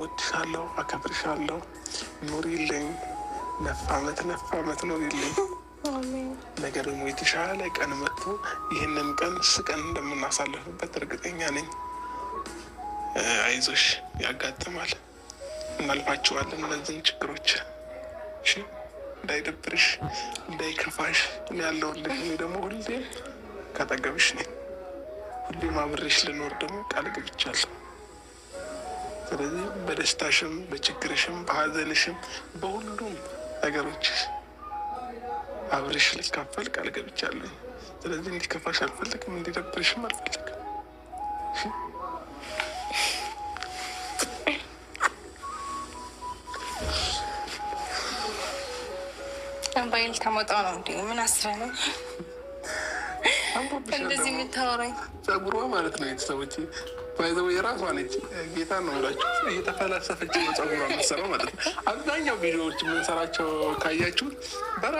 እወድሻለሁ፣ አከብርሻለሁ። ኑሪልኝ፣ ነፍ አመት ነፍ አመት ኑሪልኝ። ነገ ደግሞ የተሻለ ቀን መጥቶ ይህንን ቀን ስቀን እንደምናሳልፍበት እርግጠኛ ነኝ። አይዞሽ፣ ያጋጥማል፣ እናልፋቸዋለን እነዚህን ችግሮች። እሺ፣ እንዳይደብርሽ፣ እንዳይከፋሽ እኔ ያለሁልሽ። እኔ ደግሞ ሁሌም ካጠገብሽ ነኝ። ሁሌም አብሬሽ ልኖር ደግሞ ቃል ገብቻለሁ። ስለዚህ በደስታሽም፣ በችግርሽም፣ በሀዘንሽም በሁሉም ነገሮች አብሬሽ ልካፈል ቃል ገብቻለሁ። ስለዚህ እንዲከፋሽ አልፈልግም፣ እንዲደብርሽም አልፈልግም። እንባዬን ልታመጣው ነው እንዴ? ምን አስበህ ነው እንደዚህ የምታወራኝ? ጸጉሯ ማለት ነው ቤተሰቦቼ ባይዘው የራሷ ነች። ጌታ ነው የምላችሁ እየተፈላሰፈች ነው ጸጉሯ የምትሰራው ማለት ነው። አብዛኛው ቪዲዮዎች የምንሰራቸው ካያችሁ በራ